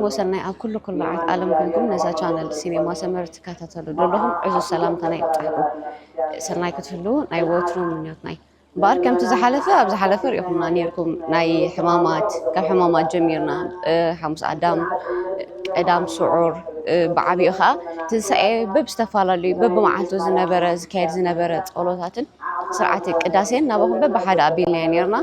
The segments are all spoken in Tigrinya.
ወሰናይ ኣብ ኩሉ ኩርናዓት ዓለም ኮንኩም ነዛ ቻነል ሲኔማ ሰመር ትከታተሉ ዘለኹም ዕዙዝ ሰላምታና ይብጻሕኩም። ሰናይ ክትህልዉ ናይ ወትሩ ምንዮትና እዩ። እምበኣር ከምቲ ዝሓለፈ፣ ኣብ ዝሓለፈ ርኢኹምና ነይርኩም፣ ናይ ሕማማት፣ ካብ ሕማማት ጀሚርና፣ እ፣ ሓሙስ ኣዳም፣ ቀዳም ስዑር፣ እ፣ ብዓቢኡ ኸኣ ትንሳኤ በብዝተፈላለዩ፣ በብመዓልቱ ዝነበረ፣ ዝካየድ ዝነበረ ጸሎታትን ስርዓተ ቅዳሴን ናባኹም በብሓደ ኣቢልናዮ ነይርና።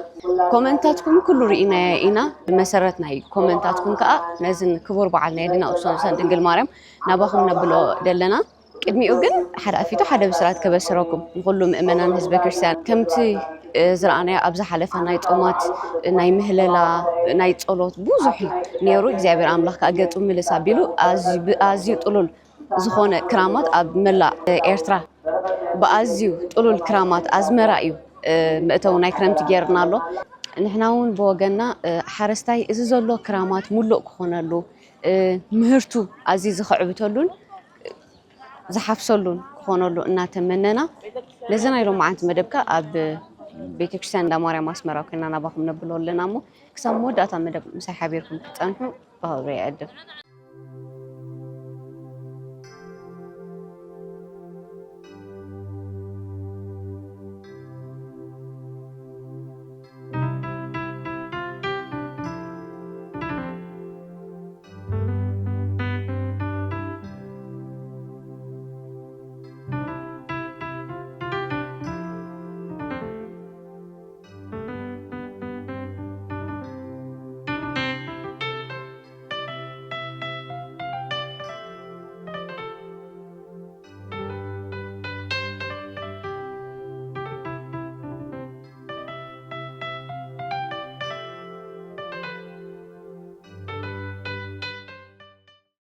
ኮመንታትኩም ኩሉ ርኢናዮ ኢና። ብመሰረት ናይ ኮመንታትኩም ከኣ ነዝን ክቡር በዓል ናይ ኣዴና ቅድስት ድንግል ማርያም ናባኹም ነብሎ ደለና። ቅድሚኡ ግን ሓደ ኣፊቱ ሓደ ብስራት ከበስረኩም ንኹሉ ምእመናን ህዝበ ክርስትያን። ከምቲ፣ እ፣ ዝረኣናዮ ኣብ ዝሓለፈ ናይ ጾማት፣ ናይ ምህለላ፣ ናይ ጸሎት ብዙሕ እዩ ነይሩ። እግዚኣብሔር ኣምላኽ ከኣ ገጹ ምልስ ኣቢሉ ኣዝዩ፣ ብ-፣ ኣዝዩ ጥሉል ዝኾነ ክራማት ኣብ መላእ ኤርትራ ብኣዝዩ ጥሉል ክራማት ኣዝመራ እዩ፣ እ፣ መእተዊ ናይ ክረምቲ ጌርና ኣሎ። ንሕና እውን ብወገንና፣ እ፣ ሓረስታይ እዚ ዘሎ ክራማት ሙሉእ ክኾነሉ፣ እ፣ ምህርቱ ኣዝዩ ዝኽዕብተሉን ዝሓፍሰሉን ክኾነሉ እናተመነና፣ ነዚ ናይ ሎማዓንቲ መደብካ ኣብ ቤተክርስትያን እንዳ ማርያም ኣስመራ ኮይና ናባኹም ነብሎ ኣለና እሞ፣ ክሳብ መወዳእታ መደብ ምሳይ ሓቢርኩም ክትጸንሑ ብኽብሪ ይዕድም።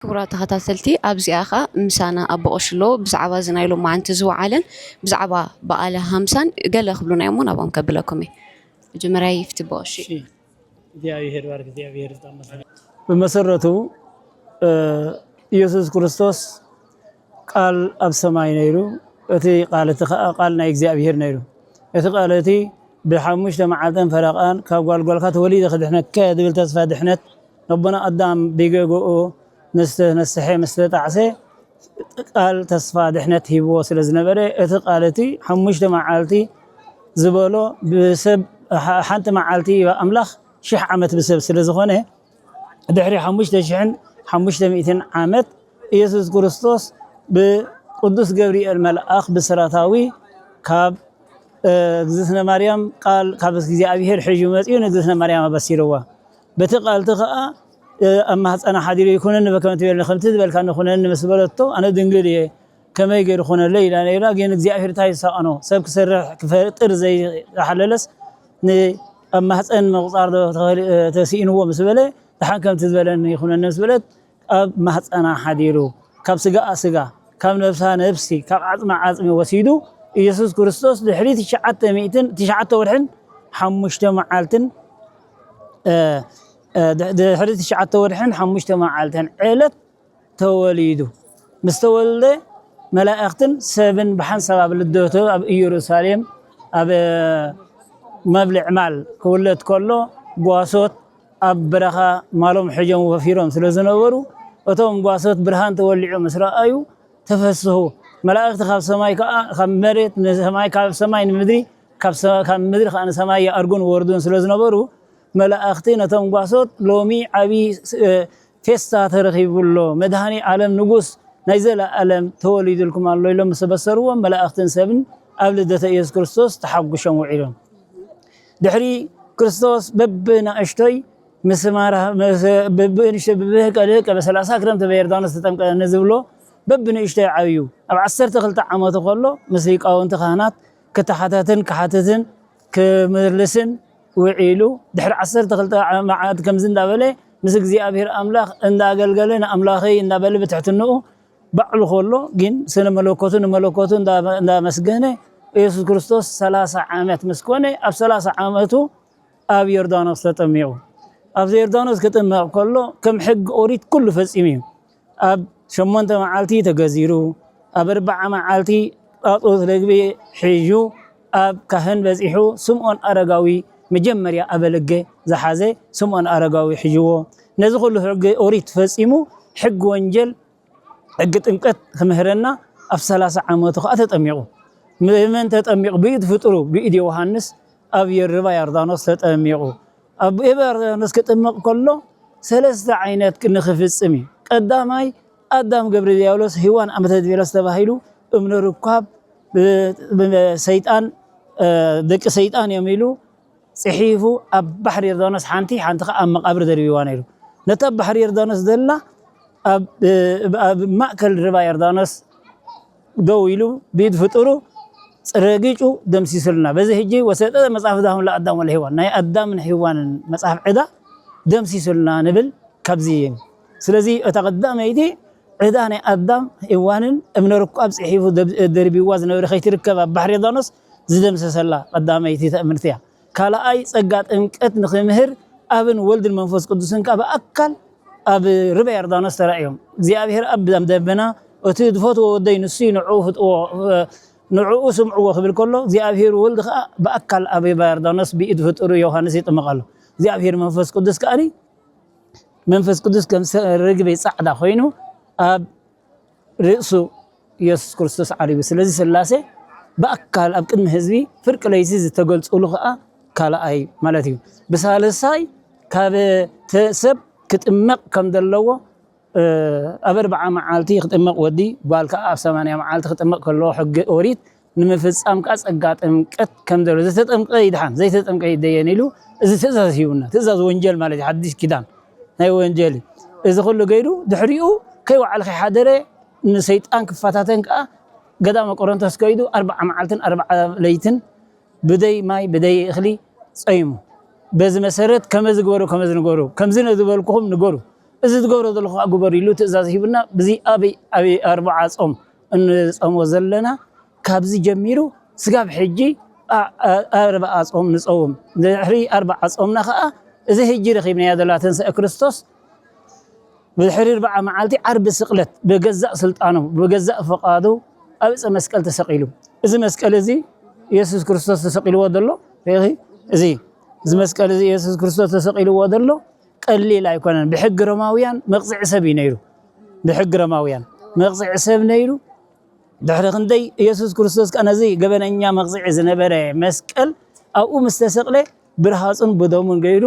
ክቡራት ተኸታተልቲ፣ ኣብዚኣ ኸኣ ምሳና ኣቦ ቀሺ ኣለዉ። ብዛዕባ እዚ ናይ ሎማዓንቲ ዝወዓለን ብዛዕባ በዓለ ሃምሳን ገለ ክብሉና እዮም፣ ናብኦም ከብለኩም እየ። መጀመርያ ይፍቲ ኣቦ ቀሺ። እሺ፣ እግዚኣብሔር ባርክ፣ እግዚኣብሔር ይባርክ። ብመሰረቱ፣ እ፣ ኢየሱስ ክርስቶስ ቃል ኣብ ሰማይ ነይሩ፣ እቲ ቃል እቲ ኸኣ ቃል ናይ እግዚኣብሔር ነይሩ። እቲ ቃል እቲ ብሓሙሽተ መዓልትን ፈረቓን ካብ ጓል ጓልካ ተወሊደ ክድሕነካ እየ ዝብል ተስፋ ድሕነት ነቦና ኣዳም ብገግኡ ምስ ተነስሐ፣ ምስ ተጣዕሰ፣ ቃል ተስፋ ድሕነት ሂብዎ ስለ ዝነበረ፣ እቲ ቃል እቲ ሓሙሽተ መዓልቲ ዝበሎ ብሰብ ሓ-፣ ሓንቲ መዓልቲ ኣምላኽ ሽሕ ዓመት ብሰብ ስለ ዝኾነ፣ ድሕሪ ሓሙሽተ ሽሕን ሓሙሽተ ሚእትን ዓመት ኢየሱስ ክርስቶስ ብቅዱስ ገብርኤል መልኣኽ ብስራታዊ ካብ፣ እ፣ እግዝእትነ ማርያም ቃል ካብ እግዚኣብሔር ሒዙ መጺኡ ንእግዝእትነ ማርያም ኣበሲርዋ። በቲ ቃልቲ ኸኣ፣ እ፣ ኣብ ማህፀና ሓዲሩ ይኩነኒ በከመ ትቤለኒ፣ ከምቲ ዝበልካኒ ኩነኒ ምስ በለቶ፣ ኣነ ድንግል እየ፣ ከመይ ገይሩ ኮነለይ ኢላ ነይራ። ግን እግዚኣብሔር እንታይ ዝሳኣኖ? ሰብ ክሰርሕ ክፈጥር ዘይሓለለስ ን-፣ ኣብ ማህፀን ምቁፃር ዶ ተኸሊ-፣ ተስኢንዎ ምስ በለ፣ ደሓን ከምቲ ዝበለኒ ይኹነኒ ምስ በለት፣ ኣብ ማህፀና ሓዲሩ፣ ካብ ስጋኣ ስጋ፣ ካብ ነብሳ ነብሲ፣ ካብ ዓፅማ ዓፅሚ ወሲዱ፣ ኢየሱስ ክርስቶስ ድሕሪ ትሽዓተ ሚእትን፣ ትሽዓተ ወርሕን ሓሙሽተ መዓልትን፣ እ፣ እ፣ ድ-፣ ድሕሪ ትሽዓተ ወርሕን ሓሙሽተ መዓልትን ዕለት ተወሊዱ። ምስ ተወልደ መላእኽትን ሰብን ብሓንሳብ ኣብ ልደቱ ኣብ ኢየሩሳሌም ኣብ መብልዕ ማል ክውለድ ከሎ ጓሶት ኣብ በረኻ ማሎም ሕጆም ወፊሮም ስለ ዝነበሩ እቶም ጓሶት ብርሃን ተወሊዑ ምስ ረኣዩ ተፈስሑ። መላእኽቲ ካብ ሰማይ ከኣ ካብ መሬት ንሰማይ ካብ ሰማይ ንምድሪ ካብ ሰ-፣ ካብ ምድሪ ከኣ ንሰማይ ይኣርጉን ወርዱን ስለ ዝነበሩ መላእኽቲ ነቶም ጓሶት ሎሚ ዓቢ ስ-፣ ፌስታ ተረኺቡ ኣሎ፣ መድሃኔ ዓለም ንጉስ ናይ ዘለኣለም ተወሊዱልኩም ኣሎ ኢሎም ምስ ኣበሰርዎም መላእኽትን ሰብን ኣብ ልደተ ኢየሱስ ክርስቶስ ተሓጉሾም ውዒሎም። ድሕሪ ክርስቶስ በብናእሽቶይ ምስ ማራ-፣ ምስ፣ በብንእሽቶይ ብብህቀ ድህቀ በሰላሳ ክረምተ በዮርዳኖስ ተጠምቀ ንዝብሎ በብንእሽቶይ ዓብዩ። ኣብ ዓሰርተ ክልተ ዓመቱ ከሎ ምስ ሊቃውንቲ ካህናት ክተሓተትን ክሓትትን ክምልስን ውዒሉ፣ ድሕሪ ዓሰርተ ክልተ መዓልቲ ከምዚ እንዳበለ ምስ እግዚኣብሔር ኣምላኽ እንዳኣገልገለ፣ ንኣምላኸይ እንዳበለ ብትሕትንኡ ባዕሉ ከሎ፣ ግን ስነ መለኮቱ ንመለኮቱ እንዳ-፣ እንዳመስገነ፣ ኢየሱስ ክርስቶስ ሰላሳ ዓመት ምስ ኮነ፣ ኣብ ሰላሳ ዓመቱ ኣብ ዮርዳኖስ ተጠሚቑ። ኣብዚ ዮርዳኖስ ክጥመቕ ከሎ፣ ከም ሕጊ ኦሪት ኩሉ ፈጺሙ እዩ። ኣብ ሸሞንተ መዓልቲ ተገዚሩ፣ ኣብ ኣርብዓ መዓልቲ ጣጦት ለግቢ ሒዙ፣ ኣብ ካህን በጺሑ፣ ስምዖን ኣረጋዊ መጀመርያ ኣበልገ ዝሓዘ ስምዖን ኣረጋዊ ሒዝዎ። ነዚ ኩሉ ሕጊ ኦሪት ፈጺሙ፣ ሕጊ ወንጀል፣ ሕጊ ጥምቀት ክምህረና ኣብ ሰላሳ ዓመቱ ከኣ ተጠሚቑ። መን ተጠሚቑ? ብኢድ ፍጡሩ፣ ብኢድ ዮሃንስ ኣብ ርባ ዮርዳኖስ ተጠሚቑ። ኣብ ርባ ዮርዳኖስ ክጥመቕ ከሎ ሰለስተ ዓይነት ንኽፍጽም እዩ። ቀዳማይ ኣዳም ገብረ ዲያብሎስ፣ ሄዋን ኣመተ ዲያብሎስ ተባሂሉ እምነ ርኳብ ብ-፣ ብ-፣ ሰይጣን፣ እ፣ ደቂ ሰይጣን እዮም ኢሉ ጽሒፉ ኣብ ባሕሪ ዮርዳኖስ ሓንቲ፣ ሓንቲ ኸኣ ኣብ መቓብር ደርቢዋ ነይሩ። ነታ ኣብ ባሕሪ ዮርዳኖስ ዘላ ኣብ፣ ኣብ ማእከል ርባ ዮርዳኖስ ደው ኢሉ ብኢድ ፍጡሩ ረጊጹ ደምሲሱልና። በዚ ሕጂ ወሰጠ መጽሐፍ ዳሁም ለአዳም ወለሔዋን፣ ናይ ኣዳምን ሔዋንን መጽሐፍ ዕዳ ደምሲሱልና ንብል ካብዚ እዩ። ስለዚ እታ ቀዳመይቲ ዕዳ ናይ ኣዳም ሔዋንን እምነ ርኳብ ጽሒፉ ደብ-፣ ደርቢዋ ዝነበረ ከይትርከብ ኣብ ባሕሪ ዮርዳኖስ ዝደምሰሰላ ቀዳመይቲ ተእምርቲ እያ። ካልኣይ ጸጋ ጥምቀት ንኽምህር ኣብን ወልድን መንፈስ ቅዱስን ከኣ ብኣካል ኣብ ርባ ዮርዳኖስ ተራእዮም። እግዚኣብሔር ኣብ ደም-፣ ደመና፣ "እቲ ዝፈትዎ ወደይ ንሱ እዩ፣ ንዕኡ ፍትዎ፣ ንዕኡ ስምዕዎ" ክብል ከሎ፣ እግዚኣብሔር ወልድ ከኣ ብኣካል ኣብ ርባ ዮርዳኖስ ብኢድ ፍጡሩ ዮሃንስ ይጥመቕ ኣሎ። እግዚኣብሔር መንፈስ ቅዱስ ከኣኒ፣ መንፈስ ቅዱስ ከም ሰ-፣ ርግቢ ጻዕዳ ኮይኑ ኣብ ርእሱ ኢየሱስ ክርስቶስ ዓሪቡ። ስለዚ ስላሴ ብኣካል ኣብ ቅድሚ ህዝቢ ፍርቂ ለይቲ ዝተገልጹሉ ከኣ ካልኣይ ማለት እዩ። ብሳልሳይ ካብ ተ-፣ ሰብ ክጥመቕ ከም ዘለዎ፣ እ፣ ኣብ ኣርብዓ መዓልቲ ክጥመቕ ወዲ፣ ጓል ከኣ ኣብ ሰማንያ መዓልቲ ክጥመቕ ከለዎ ሕጊ ኦሪት ንምፍጻም ከኣ ጸጋ ጥምቀት ከም ዘሎ፣ "ዝተጠምቀ ይድሓን፣ ዘይተጠምቀ ይደየን" ኢሉ እዚ ትእዛዝ ሂቡና። ትእዛዝ ወንጀል ማለት እዩ፣ ሓድሽ ኪዳን ናይ ወንጀል እዩ። እዚ ኩሉ ገይሩ ድሕሪኡ ከይወዓለ ከይሓደረ ንሰይጣን ክፈታተን ከኣ ገዳመ ቆሮንቶስ ከይዱ ኣርብዓ መዓልትን ኣርብዓ ለይትን ብደይ ማይ ብደይ እኽሊ ጸይሙ። በዚ መሰረት ከመዚ ግበሩ፣ ከመዚ ንገሩ፣ ከምዚ ዝበልኩኹም ንገሩ፣ እዚ ዝገብሮ ዘለኹ ከኣ ግበሩ ኢሉ ትእዛዝ ሂቡና። ብዚ ኣበይ፣ ኣበይ ኣርብዓ ጾም እንጸሞ ዘለና፣ ካብዚ ጀሚሩ ስጋብ ሕጂ ኣ-፣ ኣ-፣ ኣርብዓ ጾም ንጸውም። ድሕሪ ኣርብዓ ጾምና ከኣ እዚ ሕጂ ረኺብናያ ዘላ ትንሳኤ ክርስቶስ ብድሕሪ ኣርብዓ መዓልቲ ዓርቢ ስቕለት ብገዛእ ስልጣኑ፣ ብገዛእ ፍቓዱ ኣብ ዕፀ መስቀል ተሰቒሉ። እዚ መስቀል እዚ ኢየሱስ ክርስቶስ ተሰቒልዎ ዘሎ፣ ርኢኺ? እዚ፣ እዚ መስቀል እዚ ኢየሱስ ክርስቶስ ተሰቒልዎ ዘሎ ቀሊል ኣይኮነን። ብሕጊ ሮማውያን መቕጽዒ ሰብ እዩ ነይሩ። ብሕጊ ሮማውያን መቕጽዒ ሰብ ነይሩ። ድሕሪ ክንደይ ኢየሱስ ክርስቶስ ከኣ ነዚ ገበነኛ መቕጽዒ ዝነበረ መስቀል ኣብኡ ምስ ተሰቕለ ብርሃጹን ብደሙን ገይሩ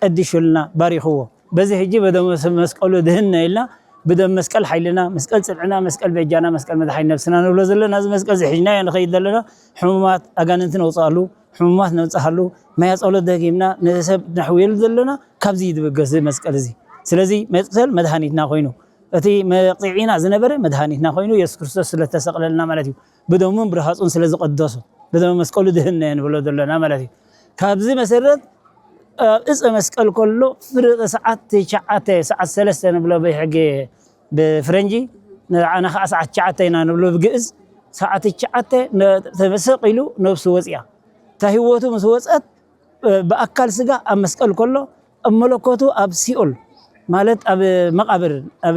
ቀዲሹልና፣ ባሪኽዎ። በዚ ሕጂ በደም መስቀሉ ድህነ ኢልና፣ ብደም መስቀል ሓይልና፣ መስቀል ጽንዕና፣ መስቀል በጃና፣ መስቀል መድሓኒ ነብስና ንብሎ ዘለና፣ እዚ መስቀል እዚ ሒዝናዮ ንኸይድ ዘለና፣ ሕሙማት ኣጋንንቲ ነውጽኣሉ፣ ሕሙማት ነብጽሓሉ፣ ማያ ጸሎት ደጊምና ንሰብ ነሕውየሉ ዘለና፣ ካብዚ እዩ ዝብገስ እዚ መስቀል እዚ። ስለዚ መስቀል መድሃኒትና ኮይኑ፣ እቲ መቕጽዒና ዝነበረ መድሃኒትና ኮይኑ፣ የሱስ ክርስቶስ ስለ ዝተሰቕለልና ማለት እዩ። ብደሙን ብርሃጹን ስለ ዝቐደሶ፣ ብደም መስቀሉ ድህነ ንብሎ ዘለና ማለት እዩ። ካብዚ መሰረት ኣብ ዕፀ መስቀል ከሎ ፍርቂ ሰዓት ትሽዓተ፣ ሰዓት ሰለስተ ንብሎ ብሕጊ ብፍረንጂ፣ ንዓና ከዓ ሰዓት ትሽዓተ ኢና ንብሎ ብግእዝ። ሰዓት ትሽዓተ ነ-፣ ተሰቂሉ ነብሱ ወፂኣ። እታ ህይወቱ ምስ ወፀት፣ እ፣ ብኣካል ስጋ ኣብ መስቀል ከሎ፣ ኣብ መለኮቱ ኣብ ሲኦል፣ ማለት ኣብ መቓብር፣ ኣብ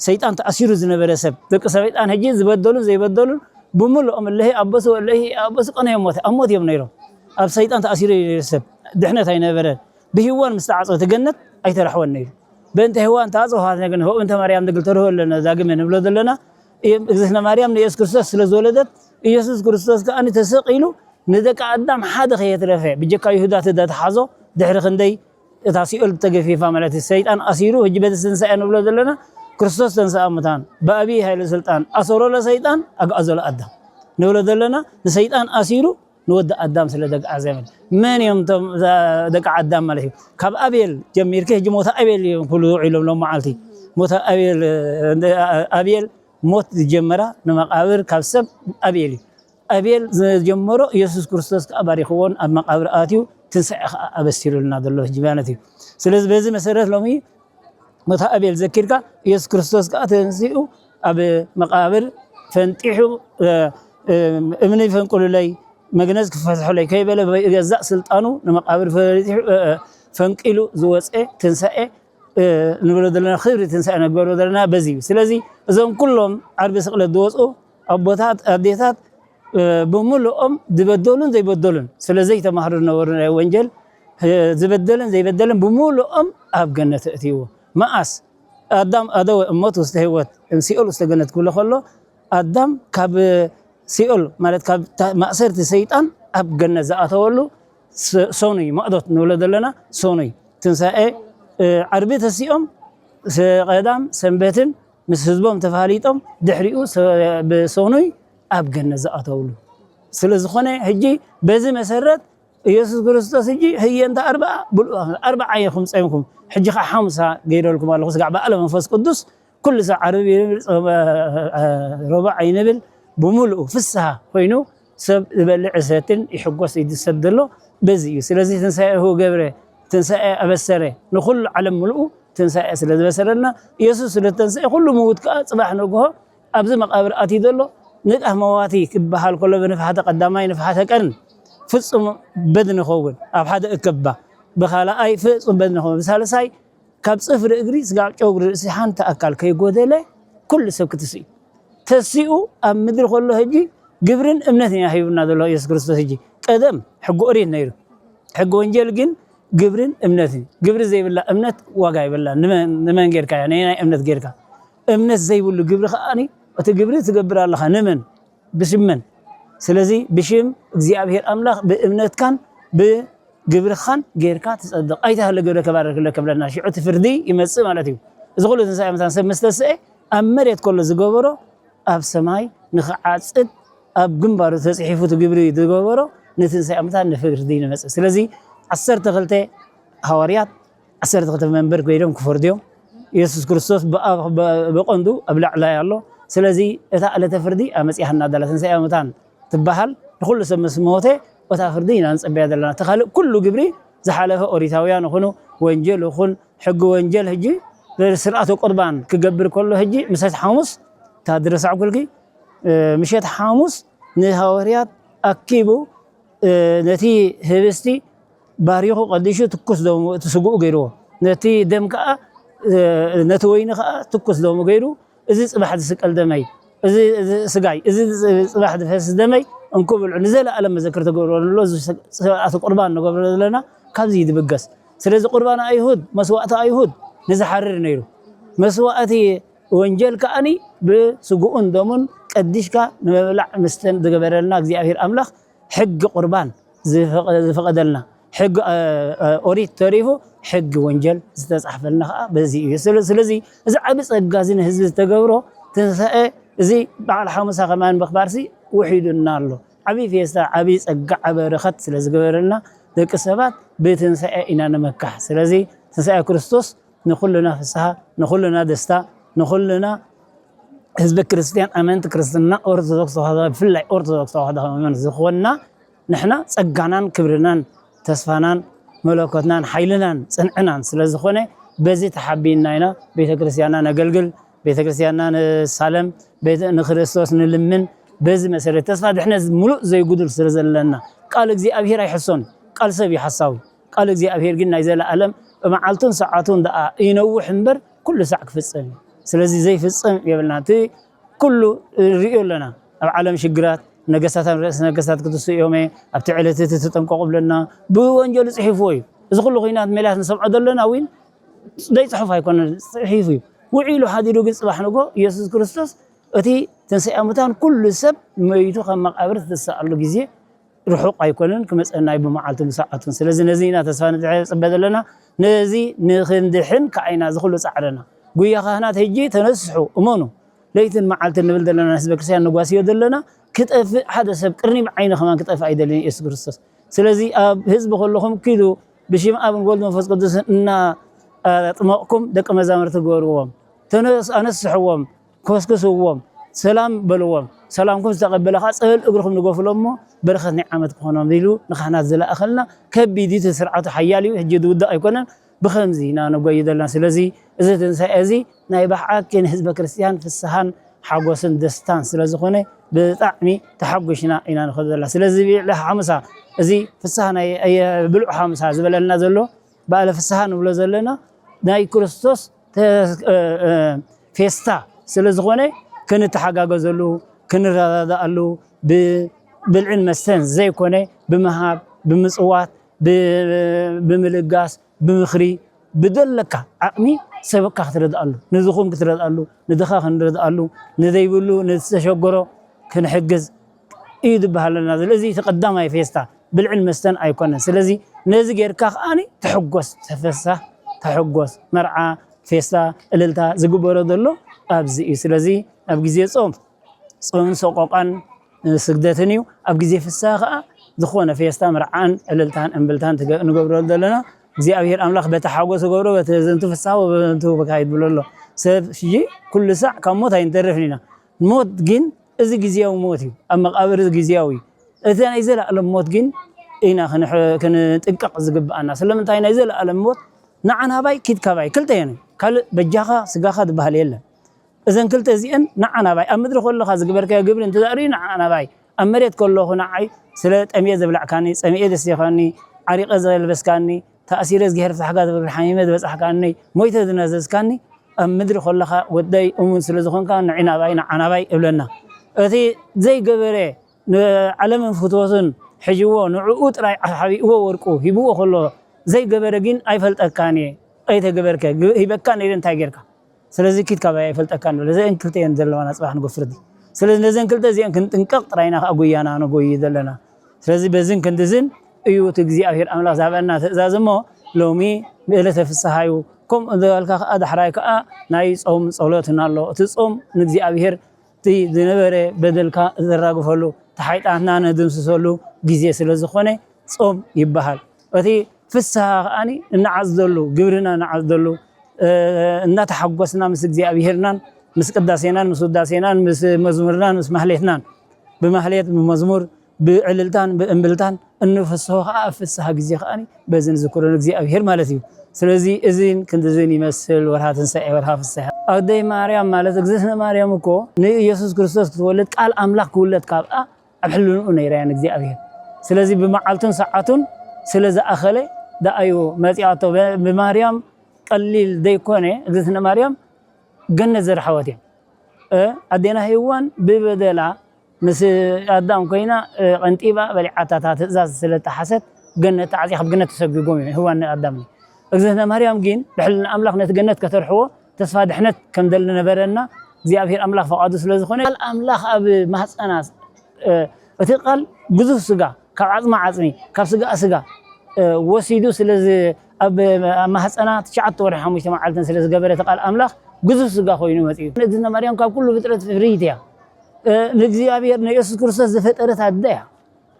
ሰይጣን ተኣሲሩ ዝነበረ ሰብ፣ ደቂ ሰይጣን ሕጂ ዝበደሉን ዘይበደሉን ብምልኦም፣ እለሂ ኣበሱ ወእለሂ ኣበሱ ቀነ ሞተ፣ ኣብ ሞት እዮም ነይሮም። ኣብ ሰይጣን ተኣሲሩ እዩ ሰብ፣ ድሕነት ኣይነበረን። ብሂዋን ምስ ተዓጸወ፣ እቲ ገነት ኣይተረሕወን ነይሩ። በእንተ ሂዋን ተዓጸወ፣ ሃተነ ግን፣ ሆ፣ እንተ ማርያም ድንግል ተርሆ ኣለና፣ ዳግመ ንብሎ ዘለና፣ እም-፣ እግዝእትነ ማርያም ንኢየሱስ ክርስቶስ ስለ ዝወለደት፣ ኢየሱስ ክርስቶስ ከኣ ተሰቒሉ ንደቂ ኣዳም ሓደ ከየትረፈ፣ ብጀካ ይሁዳ ተተሓዞ፣ ድሕሪ ክንደይ እታ ሲኦል ተገፊፋ ማለት እዩ። ሰይጣን ኣሲሩ፣ ሕጂ በቲ ትንሳኤ ንብሎ ዘለና፣ ክርስቶስ ተንሰኣ ሙታን፣ ብኣብይ ኃይለ ስልጣን ኣሰሮ ለሰይጣን ኣግዓዞ ለኣዳም ንብሎ ዘለና፣ ንሰይጣን ኣሲሩ ንወዲ ኣዳም ስለ ዘግዓዘ ማለት። መን እዮም እቶም እዛ ደቂ ኣዳም ማለት እዩ? ካብ ኣቤል ጀሚርኪ፣ ሕጂ ሞተ ኣቤል እዮም ክብሉ ውዒሎም ሎም መዓልቲ። ሞተ ኣቤል፣ እ፣ ኣቤል ሞት ዝጀመራ ንመቃብር ካብ ሰብ ኣቤል እዩ። ኣቤል ዝጀመሮ ኢየሱስ ክርስቶስ ከኣ ባሪኽዎን ኣብ መቃብር ኣትዩ ትንሳኤ ከኣ ኣበሲሩልና ዘሎ ሕጂ ማለት እዩ። ስለዚ በዚ መሰረት ሎሚ ሞተ ኣቤል ዘኪርካ ኢየሱስ ክርስቶስ ከኣ ተንሲኡ ኣብ መቃብር ፈንጢሑ፣ እ፣ እ፣ እምኒ ፈንቅሉለይ፣ መግነዝ ክፈትሑለይ ከይበለ ብገዛእ ስልጣኑ ንመቃብር ፈሪጢሑ፣ እ፣ እ፣ ፈንቂሉ ዝወፀ ትንሳኤ፣ እ፣ ንብሎ ዘለና ክብሪ ትንሳኤ ንገብሮ ዘለና በዚ እዩ። ስለዚ እዞም ኩሎም ዓርቢ ስቕለት ዝወፁ ኣቦታት፣ ኣዴታት፣ እ፣ ብምልኦም ዝበደሉን ዘይበደሉን ስለ ዘይተማህሩ ዝነበሩ ናይ ወንጀል ዝበደለን ዘይበደለን ብምሉኦም ኣብ ገነት እእትይዎ። መኣስ ኣዳም ኣደወ እሞት ውስተ ህይወት፣ እም ሲኦል ውስተ ገነት ክብሎ ከሎ፣ ኣዳም ካብ ሲኦል ማለት ካብ ታ- ማእሰርቲ ሰይጣን ኣብ ገነት ዝኣተወሉ ስ- ሶኑይ፣ መቕዶት ንብሎ ዘለና ሶኑይ። ትንሳኤ እ፣ ዓርቢ ተሲኦም ስ- ቀዳም ሰንበትን ምስ ህዝቦም ተፋሊጦም ድሕሪኡ ስ- ብሶኑይ ኣብ ገነት ዝኣተውሉ ስለ ዝኾነ፣ ሕጂ በዚ መሰረት ኢየሱስ ክርስቶስ ሕጂ ህየንተ ኣርብዓ ብልኡ ኣርብዓ ኢኹም ጸምኩም፣ ሕጂ ኸዓ ሓሙሳ ገይረልኩም ኣለኹ፣ ስጋዕ በዓለ መንፈስ ቅዱስ ኩሉ ሰብ ዓርቢ ይብል፣ ጾመ- ሮባዕ ይንብል፣ ብምሉኡ ፍስሃ ኮይኑ ሰብ ዝበልዕ ይሰትን ይሕጎስ ይድሰት ዘሎ በዚ እዩ። ስለዚ ትንሳኤሁ ገብረ፣ ትንሳኤ ኣበሰረ፣ ንኹሉ ዓለም ምሉኡ ትንሳኤ ስለ ዝበሰረልና፣ ኢየሱስ ስለ ተንስኤ ኩሉ ምዉት ከኣ ጽባሕ ንግሆ ኣብዚ መቓብር ኣትዩ ዘሎ ንቃህ መዋቲ ክበሃል ከሎ ብንፍሓተ ቀዳማይ ንፍሓተ ቀርን ፍጹም በድኒ ኸውን ኣብ ሓደ እከባ፣ ብኻልኣይ ፍጹም በድኒ ኸውን፣ ብሳልሳይ ካብ ጽፍሪ እግሪ ስጋብ ጨጉሪ ርእሲ ሓንቲ ኣካል ከይጎደለ ኩሉ ሰብ ክትስእ እዩ። ተሲኡ ኣብ ምድሪ ከሎ ሕጂ ግብርን እምነትን እዩ ሂቡና ዘሎ ኢየሱስ ክርስቶስ። ሕጂ ቀደም ሕጊ ኦሪት ነይሩ፣ ሕጊ ወንጀል ግን ግብርን እምነትን። ግብሪ ዘይብላ እምነት ዋጋ ይብላ። ንመን ንመን ጌርካ እያ? ነየናይ እምነት ጌርካ? እምነት ዘይብሉ ግብሪ ከኣኒ እቲ ግብሪ ትገብር ኣለኻ ንመን? ብሽም መን? ስለዚ ብሽም እግዚኣብሔር ኣምላኽ ብእምነትካን ብግብርኻን ጌርካ ትጸድቕ። ኣይተሃለ ግብረ ከባርክ ለከ ብለና። ሽዑ እቲ ፍርዲ ይመጽእ ማለት እዩ። እዚ ኩሉ ትንሳኤ መታን ሰብ ምስ ተስአ ኣብ መሬት ከሎ ዝገበሮ ኣብ ሰማይ ንኽዓጽድ ኣብ ግንባሩ ተጽሒፉ እቲ ግብሪ ዝገበሮ ንትንሳኤ መታን ንፍርዲ ንመጽእ። ስለዚ ዓሰርተ ክልተ ሃዋርያት ዓሰርተ ክልተ መንበር ኮይዶም ክፈርድዮም። ኢየሱስ ክርስቶስ ብኣ- ብ- ብቐንዱ ኣብ ላዕላይ ኣሎ። ስለዚ እታ ዕለተ ፍርዲ ኣመጺኣና ደላ ትንሳኤ ሙታን ትበሃል። ንኹሉ ሰብ ምስ ሞተ እታ ፍርዲ ኢና ንጸበያ ዘለና። እቲ ካልእ ኩሉ ግብሪ ዝሓለፈ ኦሪታውያን ይኹኑ ወንጀል ይኹን ሕጊ ወንጀል ሕጂ ስርዓተ ቁርባን ክገብር ከሎ ሕጂ ምሸት ሓሙስ እታ ድረሳዕኩልኪ ምሸት ሓሙስ ንሃዋርያት ኣኪቡ ነቲ ህብስቲ ባሪኹ ቀዲሹ ትኩስ ደሙ እቲ ስግኡ ገይርዎ፣ ነቲ ደም ከኣ ነቲ ወይኒ ከኣ ትኩስ ደሙ ገይሩ፣ እዚ ጽባሕ ዝስቀል ደመይ፣ እዚ ስጋይ፣ እዚ ጽባሕ ዝፈስስ ደመይ እንኩ ብልዑ፣ ንዘለኣለም መዘክር ተገብርዎ ንብሎ፣ እዚ ስርዓተ ቁርባን ንገብሮ ዘለና ካብዚ እዩ ዝብገስ። ስለዚ ቁርባን ኣይሁድ፣ መስዋእቲ ኣይሁድ ንዝሓርር ነይሩ። መስዋእቲ ወንጀል ከኣኒ ብስግኡን ደሙን ቀዲሽካ ንምብላዕ ምስተን ዝገበረልና እግዚኣብሔር ኣምላኽ ሕጊ ቁርባን ዝፈቐ- ዝፈቐደልና ሕጊ እ፣ እ፣ ኦሪት ተሪፉ ሕጊ ወንጀል ዝተጻሕፈልና ከዓ በዚ እዩ። ስለ- ስለዚ እዚ ዓቢ ጸጋ እዚ ንህዝቢ ዝተገብሮ ትንሳኤ እዚ በዓል ሓሙሳ ከማን ምኽባርሲ ውሒዱና ኣሎ። ዓቢ ፌስታ፣ ዓቢ ጸጋ፣ ዓቢ በረኸት ስለ ዝገበረልና ደቂ ሰባት ብትንሳኤ ኢና ንመካሕ። ስለዚ ትንሳኤ ክርስቶስ ንኹልና ፍስሃ፣ ንኹልና ደስታ፣ ንኹልና ህዝበ ክርስትያን ኣመንቲ ክርስትና ኦርቶዶክስ ተዋህዶ፣ ብፍላይ ኦርቶዶክስ ተዋህዶ ኣመንቲ ዝኾንና ንሕና ጸጋናን ክብርናን ተስፋናን መለኮትናን ሓይልናን ጽንዕናን ስለ ዝኾነ በዚ ተሓቢንና ኢና ቤተ ክርስትያንና ነገልግል፣ ቤተ ክርስትያንና ንሳለም፣ ቤተ- ንክርስቶስ ንልምን። በዚ መሰረት ተስፋ ድሕነት ምሉእ ዘይጉድል ስለ ዘለና ቃል እግዚኣብሔር ኣይሕሶን፣ ቃል ሰብ እዩ ሓሳዊ። ቃል እግዚኣብሔር ግን ናይ ዘለኣለም መዓልቱን ሰዓቱን ደኣ ይነውሕ እምበር ኩሉ ሳዕ ክፍጸም እዩ። ስለዚ ዘይፍጸም የብልና። እቲ ኩሉ ንርእዮ ኣለና። ኣብ ዓለም ሽግራት ነገስታት ኣብ ርእሲ ነገስታት ክትስኡ እዮም። ኣብቲ ዕለት እቲ ተጠንቀቑ ብለና ብወንጀሉ ጽሒፍዎ እዩ። እዚ ኩሉ ኹናት ሜላት ንሰምዖ ዘለና እውን ዘይጽሑፍ ኣይኮነን፣ ጽሒፉ እዩ። ውዒሉ ሓዲሩ ግን ጽባሕ ንጎ ኢየሱስ ክርስቶስ እቲ ትንሳኤ ሙታን ኩሉ ሰብ መይቱ ካብ መቃብር ዝተሳኣሉ ግዜ ርሑቕ ኣይኮነን፣ ክመጸና እዩ ብመዓልቱን ብሰዓቱን። ስለዚ ነዚ ኢና ተስፋ ንጽበ ዘለና፣ ነዚ ንኽንድሕን ከኣ ኢና እዚ ኩሉ ጻዕርና። ጉያ ካህናት ሕጂ ተነስሑ፣ እመኑ፣ ለይትን መዓልትን ንብል ዘለና ህዝበ ክርስትያን ነጓስዮ ዘለና፣ ክጠፍእ ሓደ ሰብ ቅርኒ ብዓይኒ ከማን ክጠፍእ ኣይደልን ኢየሱስ ክርስቶስ። ስለዚ ኣብ ህዝቢ ከለኹም ኪዱ ብሽም ኣብን ወልድ መንፈስ ቅዱስ እናጠመቕኩም ደቂ መዛሙርቲ ግበርዎም። ተነስ- ኣነስሕዎም፣ ኮስክስዎም፣ ሰላም በልዎም። ሰላምኩም ዝተቐበለ ኸዓ ጸበል እግርኹም ንገፍሎ እሞ በረኸት ናይ ዓመት ክኾኖም ኢሉ ንካህናት ዝለኣኸልና ከቢድ እዩ። እቲ ስርዓቱ ሓያል እዩ። ሕጂ ዝውዳእ ኣይኮነን። ብኸምዚ ኢና ነጎይ ዘለና። ስለዚ እዚ ትንሳኤ እዚ ናይ ብሓቂ ንህዝበ ክርስትያን ፍስሃን ሓጎስን ደስታን ስለ ዝኾነ ብጣዕሚ ተሓጒሽና ኢና ንኸዶ ዘለና። ስለዚ ብዕለ ሓሙሳ እዚ ፍስሃ ናይ ኣየ- ብሉዕ ሓሙሳ ዝበለልና ዘሎ በዓለ ፍስሃ ንብሎ ዘለና ናይ ክርስቶስ ተ- እ- እ- ፌስታ ስለ ዝኾነ ክንተሓጋገዘሉ ክንረዳዳኣሉ ብብልዕን መስተን ዘይኮነ ብምሃብ ብምጽዋት ብምልጋስ፣ ብምኽሪ፣ ብደለካ ዓቕሚ ሰበካ ክትረድኣሉ፣ ንዝኹም ክትረድኣሉ፣ ንድኻ ክንረድኣሉ፣ ንዘይብሉ ንዝተሸገሮ ክንሕግዝ እዩ ዝበሃል ኣለና። ስለዚ እቲ ቀዳማይ ፌስታ ብልዕን መስተን ኣይኮነን። ስለዚ ነዚ ጌርካ ከኣ ተሕጎስ፣ ተፈሳህ፣ ተሕጎስ። መርዓ፣ ፌስታ፣ እልልታ ዝግበሮ ዘሎ ኣብዚ እዩ። ስለዚ ኣብ ግዜ ጾም ጾምን ሰቆቃን ስግደትን እዩ። ኣብ ግዜ ፍስሃ ከኣ ዝኾነ ፌስታ፣ መርዓን ዕልልታን እምብልታን ንገብረሉ ዘለና እግዚኣብሔር ኣምላኽ በቲ ሓጎስ ገብሮ በቲ ዘንቱ ፍስሃ ወበዘንቱ በካ ይብሎ ኣሎ። ሰብ ሽጂ ኩሉ ሳዕ ካብ ሞት ኣይንተርፍን ኢና። ሞት ግን እዚ ግዜያዊ ሞት እዩ። ኣብ መቃብር ግዜያዊ እዩ። እቲ ናይ ዘለኣለም ሞት ግን ኢና ክንጥንቀቕ ዝግብኣና። ስለምንታይ ናይ ዘለኣለም ሞት ንዓናባይ ኪድ ካባይ ክልተ እዮም። ካልእ በጃኻ ስጋኻ ዝበሃል የለን። እዘን ክልተ እዚአን ንዓ ናባይ፣ ኣብ ምድሪ ከለኻ ዝገበርካዮ ግብሪ እንተ ደኣ ርእዩ ንዓ ናባይ፣ ኣብ መሬት ከለኹ ንዓይ ስለ ጠምየ ዘብላዕካኒ፣ ጸሚኤ ዘስቴኻኒ፣ ዓሪቐ ዘልበስካኒ፣ ተኣሲረ እዝግሄር ፍታሕካ ዝብል ሓሚመ ዝበጻሕካኒ፣ ሞይተ ዝነዘዝካኒ፣ ኣብ ምድሪ ከለኻ ወደይ እሙን ስለ ዝኾንካ ንዒ ናባይ፣ ንዓ ናባይ እብለና። እቲ ዘይገበረ ንዓለምን ፍትወቱን ሒዝዎ ንዕኡ ጥራይ ሓቢእዎ ወርቁ ሂብዎ ከሎ ዘይገበረ ግን ኣይፈልጠካን እየ፣ ኣይተገበርከ፣ ሂበካ ነይረ እንታይ ጌርካ? ስለዚ ኪድ ካባይ ኣይፈልጠካን ንብል። እዘን ክልተ እየን ዘለዋና ጽባሕ ንጎ ፍርዲ። ስለዚ ነዘን ክልተ እዚአን ክንጥንቀቕ ጥራይና ከኣ ጉያና ንጎይ ዘለና። ስለዚ በዝን ክንድዝን እዩ እቲ እግዚኣብሔር ኣምላኽ ዝሃበና ትእዛዝ እሞ ሎሚ ዕለተ ፍስሓ እዩ። ከምኡ ዝበልካ ከኣ ዳሕራይ ከኣ ናይ ጾም ጸሎት ኣሎ። እቲ ጾም ንእግዚኣብሔር እቲ ዝነበረ በደልካ ዘራግፈሉ፣ እቲ ሓጢኣትና ነድምስሰሉ ግዜ ስለ ዝኾነ ጾም ይበሃል። እቲ ፍስሃ ከኣኒ እንዓጽደሉ፣ ግብርና እንዓጽደሉ፣ እ፣ እናተሓጎስና ምስ እግዚኣብሄርናን ምስ ቅዳሴናን ምስ ውዳሴናን ምስ መዝሙርናን ምስ ማህሌትናን ብማህሌት ብመዝሙር ብዕልልታን ብእምብልታን እንፍስሆ ከኣ ኣብ ፍስሃ ግዜ ከኣኒ በዚ ንዝክሮ ንእግዚኣብሄር ማለት እዩ። ስለዚ እዚን ክንድዝን ይመስል ወርሃ ትንሳኤ፣ ወርሃ ፍስሃ። ኣደይ ማርያም ማለት እግዝእትነ ማርያም እኮ ንኢየሱስ ክርስቶስ ክትወልድ ቃል ኣምላኽ ክውለድ ካብኣ ኣብ ሕልንኡ ነይራ እያ ንእግዚኣብሄር። ስለዚ ብመዓልቱን ሰዓቱን ስለ ዝኣኸለ ደኣዩ መጺኣቶ። ብ-፣ ብማርያም ቀሊል ዘይኮነ እግዝእትነ ማርያም ገነት ዘርሓወት እያ። እ፣ ኣዴና ሄዋን ብበደላ ምስ ኣዳም ኮይና፣ እ፣ ቀንጢባ በሊዓታ እታ ትእዛዝ ስለ እተሓሰት ገነት ተዓጽያ፣ ካብ ገነት ተሰጒጎም እዮም ሄዋን ንኣዳም። እግዝእትነ ማርያም ግን ብሕልና ኣምላኽ ነቲ ገነት ከተርሕዎ ተስፋ ድሕነት ከም ደል ነበረና እግዚኣብሔር ኣምላኽ ፈቓዱ ስለ ዝኾነ ቃል ኣምላኽ ኣብ ማህፀና፣ እ፣ እቲ ቃል ግዙፍ ስጋ ካብ ዓጽማ ዓጽሚ ካብ ስጋ ስጋ፣ እ፣ ወሲዱ ስለ ዝ-፣ ኣብ፣ ኣብ ማህፀና ትሽዓተ ወርሒ ሓሙሽተ መዓልትን ስለ ዝገበረ እቲ ቃል ኣምላኽ ግዙፍ ስጋ ኮይኑ መጺኡ። እግዝእትነ ማርያም ካብ ኩሉ ፍጥረት ፍርይቲ እያ። እ፣ ንእግዚኣብሔር ንየሱስ ክርስቶስ ዝፈጠረት ኣደ እያ።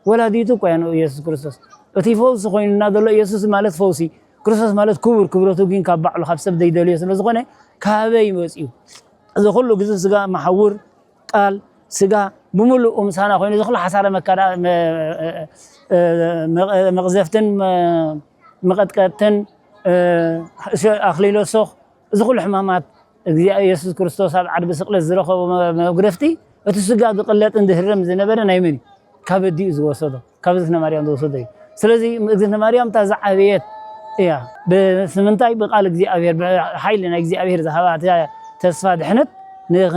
ወላዲቱ እኮ እያ ንኢየሱስ ክርስቶስ። እቲ ፈውሲ ኮይኑና ዘሎ ኢየሱስ ማለት ፈውሲ፣ ክርስቶስ ማለት ክቡር፣ ክብረቱ ግን ካብ ባዕሉ ካብ ሰብ ዘይደልዮ ስለ ዝኾነ ካበይ መጺኡ? እዚ ኩሉ ግዙፍ ስጋ መሓውር ቃል ስጋ ብምሉኡ ምሳና ኮይኑ እዚ ኩሉ ሓሳረ መከራ፣ መ-፣ እ፣ መ-፣ መቕዘፍትን መ-፣ መቐጥቀጥትን፣ እ፣ ኣኽሊለ ሶኽ እዚ ኩሉ ሕማማት እግዚኣብሔር የሱስ ክርስቶስ ኣብ ዓርቢ ስቕለት ዝረኸቦ መ-፣ መግረፍቲ እቲ ስጋ ዝቕለጥን ዝህረም ዝነበረ ናይ መን እዩ? ካብ ኣዲኡ ዝወሰዶ፣ ካብ እግዝእትነ ማርያም ዝወሰዶ እዩ። ስለዚ እግዝእትነ ማርያም እታ ዝዓበየት እያ። ብምንታይ? ብቃል እግዚኣብሔር፣ ብሓይሊ ናይ እግዚኣብሔር ዝሃባ እታ ተስፋ ድሕነት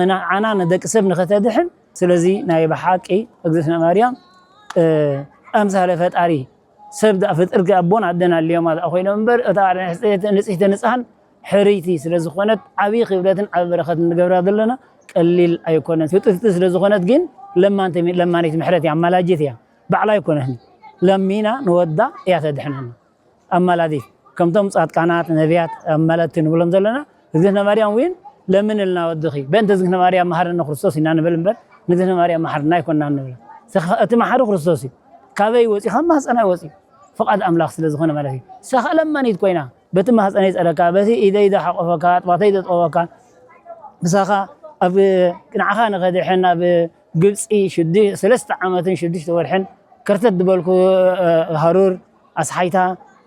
ንዓና ንደቂ ሰብ ንኸተድሕን። ስለዚ ናይ ብሓቂ እግዝእትነ ማርያም፣ እ፣ ኣምሳለ ፈጣሪ ሰብ ደኣ ፍጥርቲ ኣቦን ኣደን ኣልዮማ ደኣ ኮይኖም እምበር፣ እታ ንጽሕቲ ንጽሕን ሕርይቲ ስለ ዝኾነት፣ ዓብዪ ክብረትን ዓቢ በረኸትን ንገብራ ዘለና ቀሊል ኣይኮነን። ፍጥርቲ ስለ ዝኾነት ግን ለማንቲ-፣ ለማኒት ምሕረት እያ፣ ኣማላጅት እያ። ባዕላ ኣይኮነትን። ለሚና ንወዳ እያ ተድሕነና። ኣማላዲት። ከምቶም ጻድቃናት፣ ነቢያት፣ ኣማለድቲ ንብሎም ዘለና፣ እግዝእትነ ማርያም እውን ለምንልና ወድኺ። በእንተ እግዝእትነ ማርያም መሃረነ ክርስቶስ ኢና ንብል እምበር፣ ንእግዝእትነ ማርያም መሓርና ኣይኮንና ንብል። ስኻ-፣ እቲ መሓሪ ክርስቶስ እዩ። ካበይ ወጺኡ? ካብ ማህጸና እዩ ወጺኡ። ፍቓድ ኣምላኽ ስለ ዝኾነ ማለት እዩ። ንሳ ኸኣ ለማኒት ኮይና፣ በቲ ማህጸነይ ጸረካ፣ በቲ ኢደይ ዝሓቆፈካ፣ ኣጥባተይ ዘጥበበካ፣ ምሳኻ ኣብ፣ ንዓኻ ንኸድሕን ኣብ ግብጺ ሽዱ-፣ ሰለስተ ዓመትን ሽዱሽተ ወርሕን ከርተት ዝበልኩ፣ እ፣ ሃሩር፣ ኣስሓይታ፣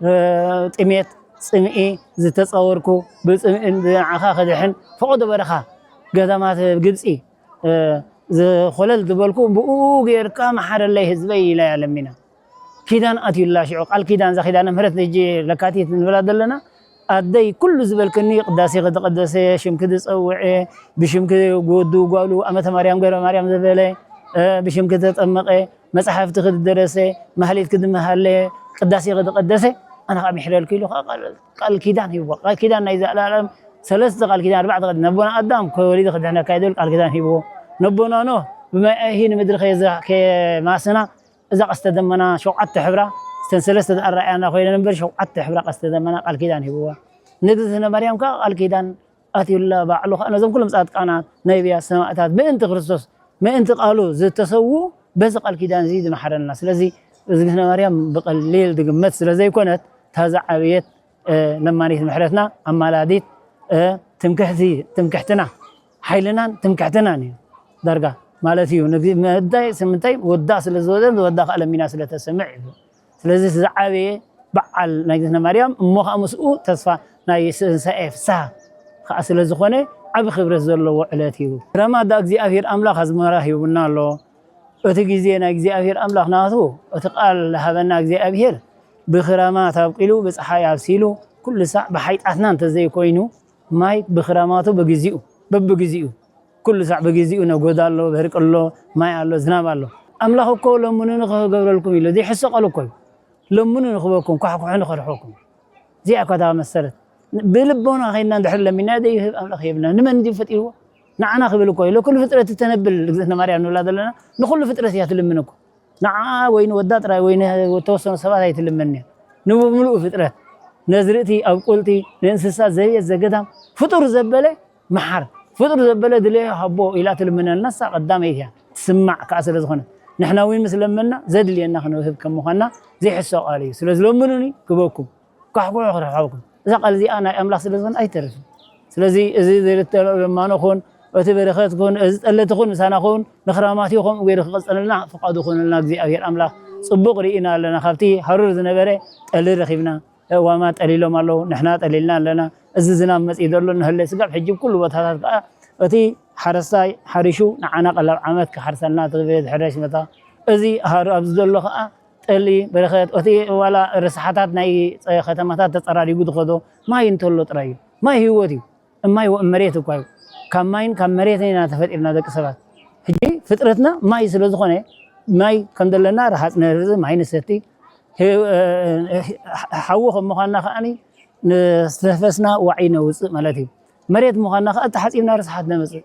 እ፣ ጥሜት፣ ጽምኢ ዝተጻወርኩ፣ ብጽምኢ ንዓኻ ክድሕን ፈቐዶ በረኻ ገዳማት ግብጺ፣ እ፣ ዝኾለል ዝበልኩ፣ ብኡ ጌርካ መሓረለይ ህዝበይ ኢላ እያ ለሚና። ኪዳን ኣትዩላ ሽዑ፣ ቃል ኪዳን፣ እዛ ኪዳነ ምሕረት ሕጂ ለካቲት ንብላ ዘለና፣ ኣደይ ኩሉ ዝበልክኒ፣ ቅዳሴ ከተቐደሰ፣ ሽምኪ ዝጸውዐ፣ ብሽምኪ ወዱ ጓሉ ኣመተ ማርያም ገብረ ማርያም ዘበለ፣ እ፣ ብሽምኪ ተጠመቐ፣ መጻሕፍቲ ክድደረሰ፣ ማህሌት ክድመሃለ፣ ቅዳሴ ክድቀደሰ፣ ኣነ ካብ ይሕለልኩ ኢሉ ከዓ ቃል ቃል ኪዳን ሂብዎ። ቃል ኪዳን ናይ ዘለኣለም ሰለስተ ቃል ኪዳን፣ ኣርባዕተ ቃል፣ ነቦና ኣዳም ከወሊደ ክድሕነካ እዩ ዝብል ቃል ኪዳን ሂብዎ። ነቦና ኖህ ብማይ ኣይሂ ንምድሪ ከየዛ-፣ ከየማስና፣ እዛ ቀስተ ደመና ሸውዓተ ሕብራ፣ እተን ሰለስተ ኣረኣያና ኮይነን እምበር ሸውዓተ ሕብራ ቀስተ ደመና ቃል ኪዳን ሂብዋ። ንግዝእትነ ማርያም ከዓ ቃል ኪዳን ኣትዩላ። ባዕሉ ከዓ ነዞም ኩሎም ጻድቃናት፣ ነቢያት፣ ሰማእታት ምእንቲ ክርስቶስ፣ ምእንቲ ቃሉ ዝተሰዉ በዚ ቃል ኪዳን እዚ ዝመሓረና። ስለዚ እግዝእትነ ማርያም ብቐሊል ዝግመት ስለ ዘይኮነት፣ እታ ዝዓበየት፣ እ፣ ለማኒት ምሕረትና፣ ኣማላዲት፣ እ፣ ትምክሕቲ፣ ትምክሕትና፣ ሓይልናን ትምክሕትናን እዩ ዳርጋ ማለት እዩ። ንግ-፣ ምእንታይ፣ ስምንታይ ወዳ ስለ ዝወደን፣ ወዳ ከዓ ለሚና ስለ ተሰምዕ እዩ። ስለዚ እቲ ዝዓበየ በዓል ናይ እግዝእትነ ማርያም፣ እሞ ከዓ ምስኡ ተስፋ ናይ ትንሳኤ ፍስሃ ከዓ ስለ ዝኾነ፣ ዓቢ ክብረት ዘለዎ ዕለት እዩ። ክረማት ደኣ እግዚኣብሔር ኣምላኽ ኣዝመራ ሂቡና ኣሎ። እቲ ግዜ ናይ እግዚኣብሔር ኣምላኽ ናቱ፣ እቲ ቃል ዝሃበና እግዚኣብሔር ብኽረማት ኣብቂሉ፣ ብጸሓይ ኣብሲሉ፣ ኩሉ ሳዕ ብሓይጣትና እንተዘይኮይኑ፣ ማይ ብኽረማቱ ብግዚኡ፣ በብግዚኡ፣ ኩሉ ሳዕ ብግዚኡ ነጎዳ ኣሎ፣ በርቂ ኣሎ፣ ማይ ኣሎ፣ ዝናብ ኣሎ። ኣምላኽ እኮ ለምኑኒ ክገብረልኩም ኢሉ፣ ዘይሕሰ ቃል እኮ እዩ። ለምኑኒ ክበኩም፣ ኳሕኩሑ ንኸርሕኩም። እዚኣ እኳ እታ መሰረት። ብልቦና ኸይድና እንድሕር ለሚና፣ ዘይህብ ኣምላኽ የብልና። ንመን እንድዩ ፈጢርዎ? ንዓና ክብል እኮ እዩ። ለኩሉ ፍጥረት እተነብል እግዝእትነ ማርያም ንብላ ዘለና፣ ንኹሉ ፍጥረት እያ ትልምን እኮ። ንዓ ወይ ንወዳ ጥራይ ወይ ንተወሰኑ ሰባት ኣይትልምን እያ። ንብምሉኡ ፍጥረት፣ ነዝርእቲ፣ ኣብቁልቲ፣ ንእንስሳ፣ ዘቤት፣ ዘገዳም፣ ፍጡር ዘበለ መሓር፣ ፍጡር ዘበለ ድለዮ ሃቦ ኢላ ትልምነልና፣ እሳ ቀዳመይቲ እያ። ትስማዕ ከኣ ስለ ዝኾነት፣ ንሕና እውን ምስ ለመና ዘድልየና ክንህብ ከም ምዃንና ዘይሕሰ ቃል እዩ። ስለዚ ለምኑኒ ክበኩም፣ ኳሕኩሑ ክርሕሓኩም። እዛ ቃል እዚኣ ናይ ኣምላኽ ስለ ዝኾነ ኣይተርፍን። ስለዚ እዚ ዝልተ ለማኖ ኩን፣ እቲ በረኸት ኩን፣ እዚ ጠለቲ ኩን፣ ምሳና ኩን፣ ንኽራማት እዩ ከምኡ ገይሩ ክቐጸለልና ፍቓዱ ኩንልና እግዚኣብሔር ኣምላኽ። ጽቡቕ ርኢና ኣለና። ካብቲ ሃሩር ዝነበረ ጠሊ ረኺብና። እዋማት ጠሊሎም ኣለዉ፣ ንሕና ጠሊልና ኣለና። እዚ ዝናብ መጺኡ ዘሎ እናሃለ ስጋብ ሕጂ ኩሉ ቦታታት ከኣ እቲ ሓረስታይ ሓሪሹ ንዓና ቀለብ ዓመት ክሓርሰልና ትብል ሕረሽ መታ። እዚ ሃሩ ኣብዚ ዘሎ ከኣ ጠሊ በረኸት፣ እቲ ዋላ ርስሓታት ናይ ጸ-፣ ከተማታት ተጸራሪጉ ዝኸዶ ማይ እንተሎ ጥራይ እዩ። ማይ ህይወት እዩ። እማይ ወእም መሬት እኳ እዩ። ካብ ማይን ካብ መሬትን ኢና ተፈጢርና ደቂ ሰባት። ሕጂ ፍጥረትና ማይ ስለ ዝኾነ፣ ማይ ከም ዘለና ረሃጽ ነርዚ፣ ማይ ንሰቲ፣ ህ-፣ እ-፣ እ-፣ ሓዊ ከም ምዃንና ከኣኒ ንዝተንፈስና ዋዒ ነውጽእ ማለት እዩ። መሬት ምዃንና ከኣ ተሓጺብና ርስሓት ነመጽእ።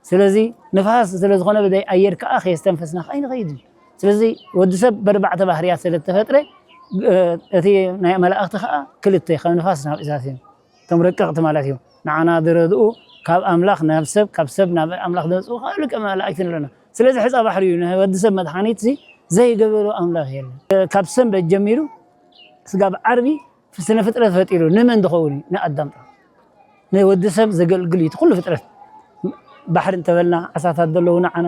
ስለዚ ንፋስ ስለ ዝኾነ ብዘይ ኣየር ከኣ ከየስተንፈስና ከኣ ኣይንኸይድን። ስለዚ ወዲ ሰብ በርባዕተ ባህርያት ስለ እተፈጥረ፣ እ-፣ እቲ ናይ መላእኽቲ ከኣ ክልተ ከም ንፋስ ናብ እሳት እዮም። እቶም ረቀቕቲ ማለት እዩ። ንዓና ዝረድኡ ካብ ኣምላኽ ናብ ሰብ፣ ካብ ሰብ ናብ ኣምላኽ ዘምጽኡ ከኣ ልክዕ መላእክቲ ንብለና። ስለዚ ሕጻ ባሕሪ እዩ። ንወዲ ሰብ መድሓኒት እዚ ዘይገበሮ ኣምላኽ የለን። ካብ ሰንበት ጀሚሩ ስጋብ ዓርቢ ስነ ፍጥረት ፈጢሩ። ንመን ዝኸውን እዩ? ንኣዳም ጥራሕ። ንወዲ ሰብ ዘገልግል እዩ እቲ ኩሉ ፍጥረት። ባሕሪ እንተበልና ዓሳታት ዘለዉ ንዓና፣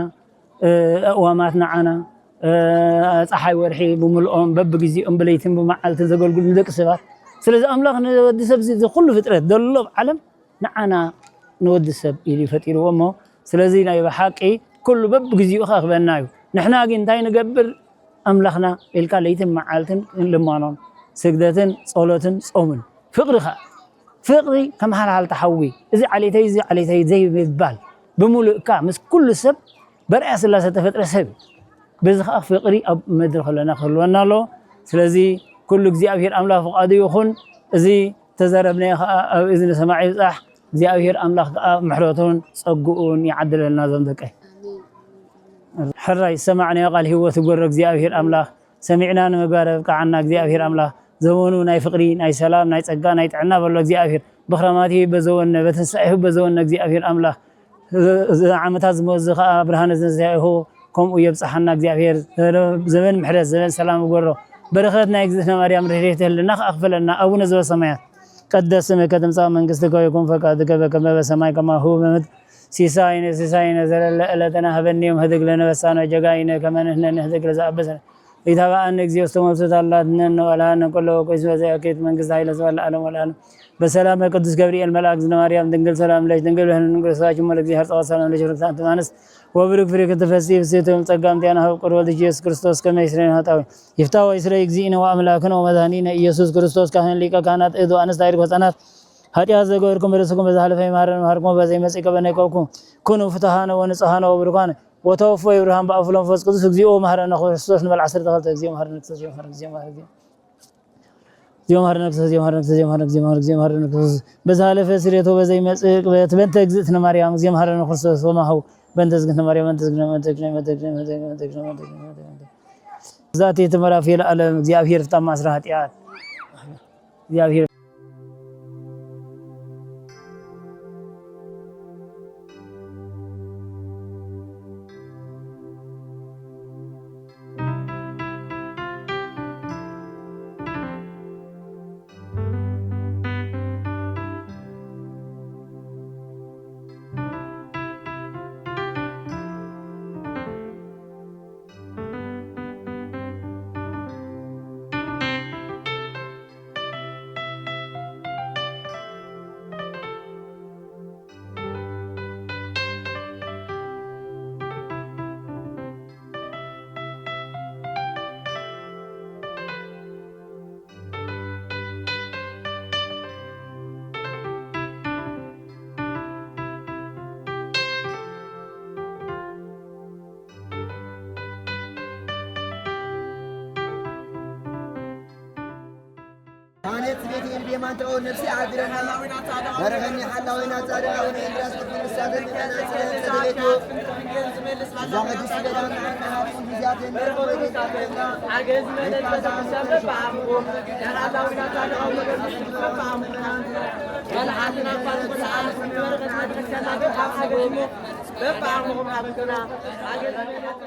እ፣ ኣእዋማት ንዓና፣ እ፣ ጸሓይ ወርሒ ብምልኦም በብግዜኦም ብለይትን ብመዓልትን ዘገልግሉ ንደቂ ሰባት። ስለዚ ኣምላኽ ንወዲ ሰብ እዚ፣ እዚ ኩሉ ፍጥረት ዘሎ ኣብ ዓለም ንዓና ንወዲ ሰብ ኢሉ እዩ ፈጢርዎ እሞ፣ ስለዚ ናይ ብሓቂ ኩሉ በብግዜኡ ከኣ ክበና እዩ። ንሕና ግን እንታይ ንገብር? ኣምላኽና ኢልካ ለይትን መዓልትን ልማኖን ስግደትን ጸሎትን ጾምን። ፍቕሪ ከኣ፣ ፍቕሪ ከም ሃልሃልታ ሓዊ፣ እዚ ዓሌተይ፣ እዚ ዓሌተይ ዘይምባል፣ ብምሉእካ ምስ ኩሉ ሰብ በርኣያ ስላሴ ተፈጥረ ሰብ እዩ። በዚ ከኣ ፍቕሪ ኣብ ምድሪ ከለና ክህልወና ኣለዎ። ስለዚ ኩሉ እግዚኣብሔር ኣምላኽ ፍቓዱ ይኹን። እዚ ተዛረብናዮ ከኣ ኣብ እዝኒ ሰማዒ ይብጻሕ። እግዚኣብሔር ኣምላኽ ከኣ ምሕረቱን ጸግኡን ይዓድለልና እዞም ደቀይ። ሕራይ ዝሰማዕናዮ ቃል ህይወት ይጎሮ እግዚኣብሔር ኣምላኽ ሰሚዕና ንምግባር የብቅዓና እግዚኣብሔር ኣምላኽ። ዘመኑ ናይ ፍቕሪ፣ ናይ ሰላም፣ ናይ ጸጋ፣ ናይ ጥዕና በሎ እግዚኣብሔር። ብኽረማት ይህበ ዘወነ፣ በትንሳኤ ይህበ ዘወነ እግዚኣብሔር ኣምላኽ። እዚ ዓመታት ዝመጽእ ከኣ ብርሃነ ትንሳኤሁ ከምኡ የብጽሓና እግዚኣብሔር። ዘመን ምሕረት፣ ዘመን ሰላም ይጎሮ። በረኸት ናይ እግዝእትነ ማርያም ረድኤት ህልና ከኣ ክፈለና። ኣቡነ ዘበሰማያት፣ ይትቀደስ ስምከ፣ ትምጻእ መንግስትከ፣ ወይኩን ፈቃድከ በከመ በሰማይ ከማሁ በምድር። ሲሳይነ ሲሳይነ ዘለለ ዕለትነ ሀበነ ዮም፣ ህድግ ለነ አበሳነ ወጌጋይነ ከመ ንሕነኒ ህድግ ለዘአበሰነ። ኢታብአነ እግዚኦ ውስተ መንሱት አላ አድኅነነ ወአድኃነነ ኩሎ ወኩይስ በዘያኬት መንግስት ኃይለ ስብሐት ለዓለሙ ወለዓለም። በሰላመ ቅዱስ ገብርኤል መልአክ ዝነ ማርያም ድንግል ሰላም ለኪ ድንግል በህነ ድንግል ስጋኪ እሞ ለእግዚአብሔር ጸወት ሰላም ለኪ ርክሳን ትማንስ ወብሩክ ፍሬ ክትፈሲ ብሴቶም ጸጋም ቲያና ሀብ ቅር ወልድ ኢየሱስ ክርስቶስ ከመ ይስሬን ኃጣዊ ይፍታ ወይስረይ እግዚእነ ወአምላክነ ወመድኃኒነ ኢየሱስ ክርስቶስ ካህን ሊቀ ካህናት እድ ወአንስት አይርግ ሕፃናት ኃጢአት ዘገበርኩም በደስኩም በዝሓለፈ ይማረን መሃርኩም በዘይመጽእ ይቀበና ይቀብኩም ኩኑ ፍትሃነ ወንጽሃነ ወብሩካነ ወተወፎ ይብርሃን ብኣፉ ለመንፈስ ቅዱስ። እግዚኦ መሐረነ ክርስቶስ ንበል ዓሰርተ ክልተ። እግዚኦ መሐረነ ክርስቶስ፣ እግዚኦ መሐረነ ክርስቶስ፣ እግዚኦ መሐረነ ክርስቶስ፣ እግዚኦ መሐረነ ክርስቶስ፣ እግዚኦ መሐረነ ክርስቶስ፣ እግዚኦ መሐረነ ክርስቶስ። በዝሓለፈ ስሬቶ በዘይመጽእ ዕቅበት በእንተ እግዝእትነ ማርያም፣ እግዚኦ መሐረነ ክርስቶስ ወማሁ በእንተ እግዝእትነ ማርያም፣ በእንተ እግዝእትነ፣ በእንተ እግዝእትነ፣ በእንተ እግዝእትነ፣ በእንተ እግዝእትነ፣ በእንተ እግዝእትነ፣ በእንተ እግዝእትነ። ዛቲ ትምራፍ የለዓለም እግዚኣብሔር ፍታ ማስራ ኃጢአት። እግዚኣብሔር አኔት ቤት ይልቤ ማንተኦ ነፍሲ አድረና ባረከኒ ሓላዊና ጻድቃ ወነ እንድራስ ቅዱስ ሳገድ ለና ጸለተ ቤቱ እዛ ቅድስት ገዳም ንዓና ሃብቲ ግዚያት የንደርግ ወይኔ ጻድቃ አገዝ መለስ በሰብሰብ በአምሮ ያላላዊና ጻድቃ ወነ መልሓትና ፋስ በሰዓት በረከት መድረከና በአምሮ በአምሮ ሀብትና አገዝ መለስ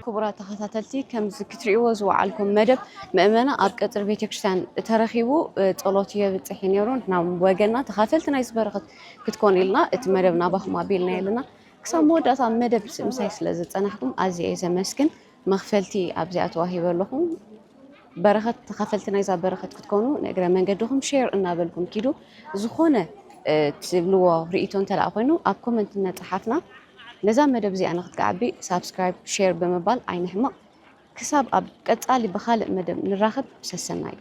ክቡራት ተኸታተልቲ፣ ከምዚ ክትርእይዎ ዝወዓልኩም መደብ ምእመና ኣብ ቀጽሪ ቤተክርስትያን ተረኺቡ፣ እ፣ ጸሎት የብጽሕ እዩ ነይሩ። ንሕና ወገንና ተኻተልቲ ናይዚ በረኸት ክትኮኑ ኢልና እቲ መደብ ናባኹም ኣቢልና ኣለና። ክሳብ መወዳእታ መደብ ምሳይ ስለ ዝጸናሕኩም ኣዝየ እየ ዘመስግን። መኽፈልቲ ኣብዚኣ ተዋሂበ ኣለኹም። በረኸት ተኻፈልቲ ናይዛ በረኸት ክትኮኑ ንእግረ መንገድኹም ሼር እናበልኩም ኪዱ። ዝኾነ፣ እ፣ ትብልዎ ርእይቶ እንተ ደኣ ኮይኑ ኣብ ኮመንት እናጸሓፍና ነዛ መደብ እዚኣ ንክትዓቢ ሳብስክራይብ፣ ሼር ብምባል ኣይንሕመቕ። ክሳብ ኣብ ቀጻሊ ብኻልእ መደብ ንራኸብ፣ ሰሰናዩ።